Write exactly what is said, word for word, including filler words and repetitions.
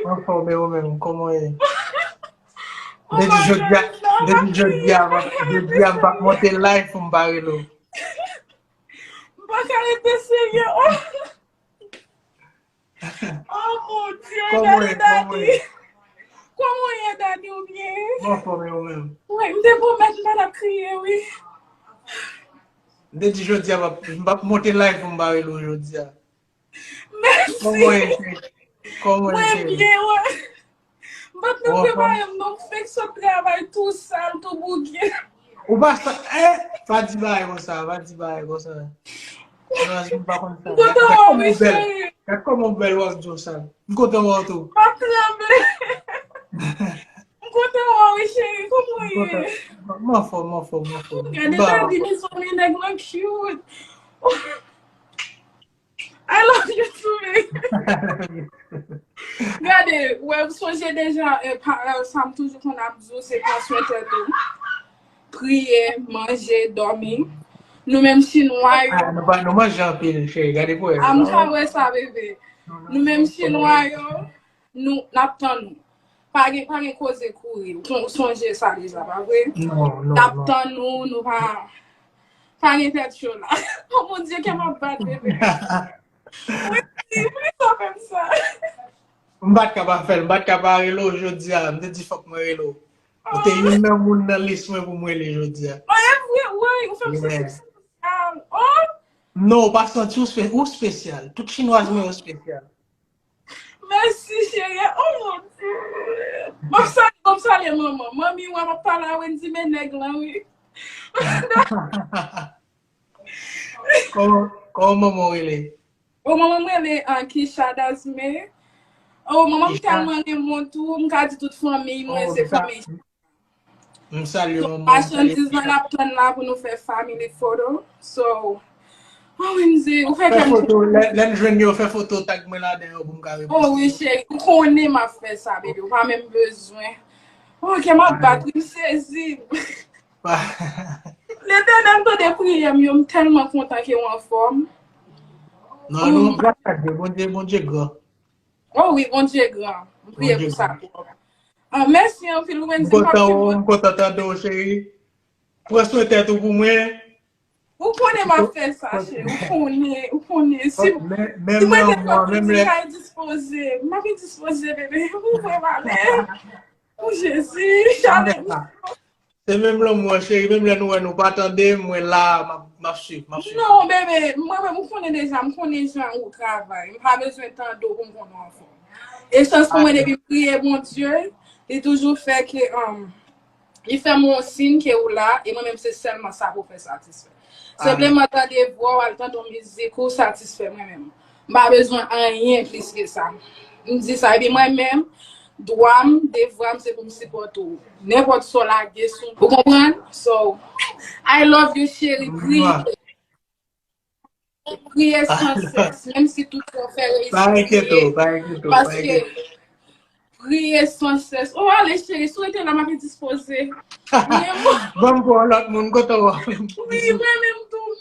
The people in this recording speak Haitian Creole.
Anfòm, e ou menm, kòman w ye? Depi jodi a, depi jodi a, m ap- jodi a, m p ap monte live pou m pa rele w. M pa ka rete serye. Oh, oh mon Dieu, Kòman w gade ye? Kòman w Daddy. ye? Kòman w ye, Daddy, ou byen? M anfòm, e ou menm? Wi, m te pwomèt m pa t ap kriye, wi. M te di jodi a, m ap- m p ap monte live pou m pa rele w jodi a. Mèsi. Kòman w ye, cheri? Kòman w ye, Mwen cheri? Byen, wè. M pa t nan Ou anfòm? Prepare m, non, m fèk sot travay tou sal, tou bouge. Ou pa sa, eh, pa di bagay konsa, pa di bagay konsa. Nan, m pa konn sa. M kontan wè w, wi, Gad kòman w bèl. Cheri. Gad kòman w bèl, Rose Joe Sal. M kontan wè w tou. M ap tranble. M kontan wè w, wi, cheri. Kòman w ye? M anfòm, m anfòm, m anfòm. Gade, Daddy, mezanmi, nèg lan cute. I love you too, baby. Gade, wè, m sonje deja, eh, pa- eh, sa m toujou konn ap di w, se pran swen tèt ou. Priye, manje, dòmi. Nou menm chinwa yo, Ah, nou pa- nou manje anpil, cheri. Gade pou wè. Ah, m ka wè sa, bebe. Nou menm chinwa yo, nou n ap tann ou. Pa gen, pa gen koze kouri. Ou kon- ou sonje sa deja, pa vre? Non, non, N ap non. Tann ou, nou pa pa gen tèt cho la. Oh mon Dieu, kè m ap bat, bebe. Wi, wi, sa fè m sa. M pa t ka pa fè l, m pa t ka pa rele w jodi a. M te di fòk mwen rele w. Ou te youn nan moun nan lis mwen pou mwen rele jodi a. Oh, e vre, wi, ou fè m santi m espesyal. Oh, Non, ou pa santi w spe- ou espesyal. Tout chinwaz mwen yo espesyal. Mèsi, cheri. Oh, mon Dieu. M ap salye, m ap salye manman. Manmi, wè, m ap pale a Wendy, men nèg lan, wi. Kòman kòman manman w rele? Oh, manman m rele, ah, Kisha Dasme. Oh, manman m Kisha? Tèlman renmen w tou, m ka di tout fanmi mwen, Oh, se m sa- fanmi. M salye manman, m salye Machandiz lan Kisha. Ap tann la pou nou fè family photo. So, oh, Wendy, ou fè Fè kè m foto, lè lè n jwenn yo, fè foto, tag mwen ladan yo pou m ka Oh, wi, reposte. Cheri, ou konnen m ap fè sa, bebe. Ou pa menm bezwen. Oh, kè m ap bat, wi, m sezi. Pa- Letènèl, tande priyè m yo, m tèlman kontan ke w anfòm. Non, non, gras a Dye, Bondye, Bondye gran. Oh wi, Bondye gran. M priye Bondye pou sa gran. Twòp. Ah, mèsi anpil, M Wendy, m p ap kontan, kenbe w. M kontan tande w, cheri. Pran swen tèt ou pou mwen. Ou konnen m ap fè sa, cheri. Ou konnen, ou konnen. Si, Men- si Menm mwen te lanmou an, fè menm piti lè. Kay dispoze, m ap dispoze, bebe. Ou vre valè. Pou Jezi, chale. Se menm lanmou an, cheri. Menm lè nou wè nou pa tande, mwen la, m ap- m ap swiv, m ap swiv. Non, bebe, mwen menm, ou konnen deja, m konnen jan ou travay. M pa bezwen tande w pou m konnen w anfòm. E chans pou mwen, depi m priye Bondye, li toujou fè ke, um, li fè m yon siy ke ou la, e mwen menm se sèlman sa pou fè satisfè. Senpleman tande vwa w, al tande yon mizik ou satisfè mwen menm. M pa bezwen anyen plis ke sa. M di sa, epi mwen menm, dwa m, devwa m, se pou m sipòte w. Nenpòt sa w lage sou m. Ou konprann? So, I love you, cheri. Priye. Priye san sès. Menm si tout sa w fè reyisi, Pa enkyete w, pa enkyete w, pa Paske enkyete w. Priye san sès. Oh, ale, cheri, si w rete la, m ap dispoze. Ban m pou yon lòt moun, kote w? Wi, mwen menm tou.